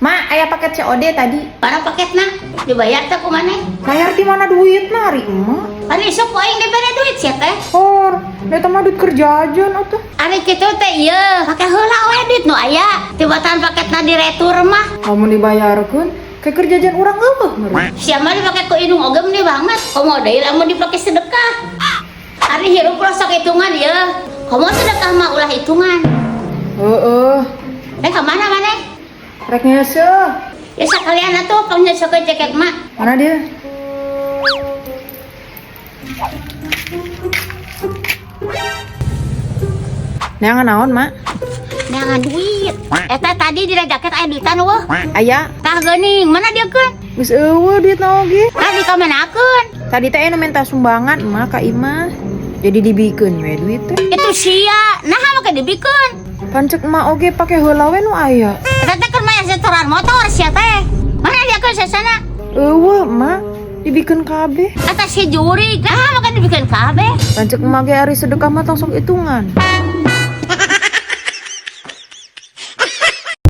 Ma, aya paket COD tadi. Para paketna dibayar teh ku maneh? Bayar di mana duit na ari emak? Pan isuk ku aing dibere duit sia teh. Hor, eta mah duit kerja aja atuh. Ari kitu teh ieu, pake heula we duit nu aya. Tibatan paketna diretur mah. Lamun dibayarkeun, kayak kerja jajan urang eueuh meureun. Sia mah dipake ku indung oge meni banget. Komo deui lamun dipake sedekah. Ari hirup ulah sok hitungan ieu. Komo sedekah mah ulah hitungan. Heeh. Eh, ka mana maneh? Rek ngeuseuh. Ya sakalian atuh pangnyeuseuhkeun jaket mak. Mana dia? Neangan naon, Mak? Neangan duit. Eta tadi di jaket aya duitan eueuh. Aya. Tah geuning, mana dia keun? Geus eueuh duitna oge. Tah dikamenakeun. Tadi teh anu minta sumbangan emak ka imah. Jadi dibikeun we duit teh. Itu sia, naha make dibikeun? Pancek emak oge pake heula we nu aya. Eta teh keur mayar setoran motor sia teh. Mana dia keun sasana? Eueuh, Emak. Dibikeun kabeh. Eta si jurig, naha make dibikeun kabeh? Pancek emak ge ari sedekah mah tong sok hitungan.